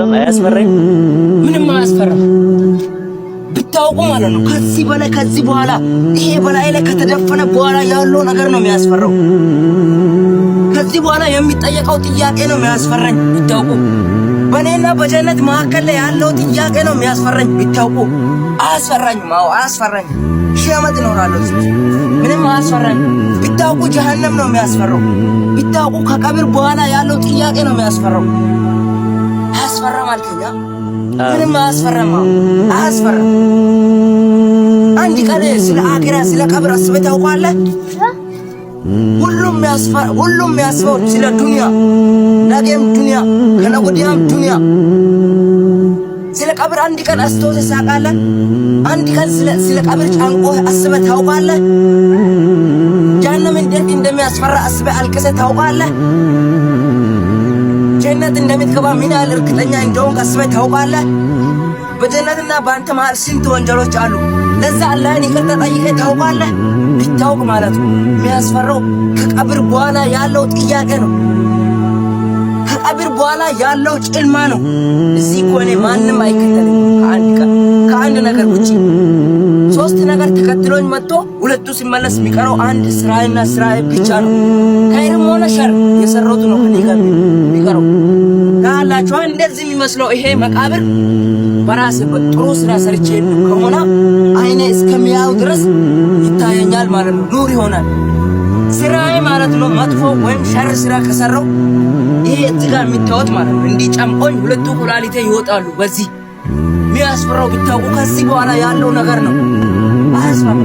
አያስፈራም? አያስፈራኝ? ምንም አያስፈራም። ብታውቁ ማለት ነው። ከዚህ በላይ ከዚህ በኋላ ይሄ በላይ ላይ ከተደፈነ በኋላ ያለው ነገር ነው የሚያስፈራው። ከዚህ በኋላ የሚጠየቀው ጥያቄ ነው የሚያስፈራኝ። ብታውቁ በእኔና በጀነት መካከል ላይ ያለው ጥያቄ ነው የሚያስፈራኝ። ብታውቁ አያስፈራኝም። አዎ አያስፈራኝም። 1000 ዓመት እኖራለሁ እዚህ፣ ምንም አያስፈራኝም። ብታውቁ ጀሀነም ነው የሚያስፈራው። ብታውቁ ከቀብር በኋላ ያለው ጥያቄ ነው የሚያስፈራው። አያስፈራም አልከኛ? ምንም አያስፈራም። አዎ አያስፈራም። አንድ ቀን ስለ አኺራ ስለ ቀብር አስበህ ታውቃለህ? ሁሉም የሚያስበው ስለ ዱንያ፣ ነገም ዱንያ፣ ከነገ ወዲያም ዱንያ። ስለ ቀብር አንድ ቀን አስተውሰህ ታውቃለህ? አንድ ቀን ስለ ቀብር ጨንቆህ አስበህ ታውቃለህ? ጀሀነም እንዴት እንደሚያስፈራ አስበህ አልቅሰህ ታውቃለህ? ጀነት እንደምትገባ ምን ያህል እርግጠኛ እንደሆንክ አስበህ ታውቃለህ? በጀነትና በአንተ መሃል ስንት ወንጀሎች አሉ። ለዛ አላህን ይቅርታ ጠይቀህ ታውቃለህ? ብታውቅ ማለት ነው። የሚያስፈራው ከቀብር በኋላ ያለው ጥያቄ ነው። ከቀብር በኋላ ያለው ጨለማ ነው። እዚህ እኮ እኔ ማንም አይከተለኝም ከአንድ ነገር ውጪ። ሶስት ነገር ተከትሎኝ መጥቶ ሁለቱ ሲመለስ የሚቀረው አንድ ስራዬና ስራዬ ብቻ ነው። ኸይርም ሆነ ሸር የሰራሁት ነው ከኔ ጋር የሚቀረው። ታላችሁ እንደዚህ የሚመስለው ይሄ መቃብር በራሴ ጥሩ ስራ ሰርቼ ከሆነ አይኔ እስከሚያው ድረስ ይታየኛል ማለት ነው። ኑር ይሆናል ስራዬ ማለት ነው። መጥፎ ወይም ሸር ስራ ከሰራው ይሄ እዚህ ጋር የሚታወት ማለት ነው። እንዲህ ጨምቆኝ ሁለቱ ኩላሊቴ ይወጣሉ። በዚህ የሚያስፈራው ብታውቁ ከዚህ በኋላ ያለው ነገር ነው። አያስፈራም።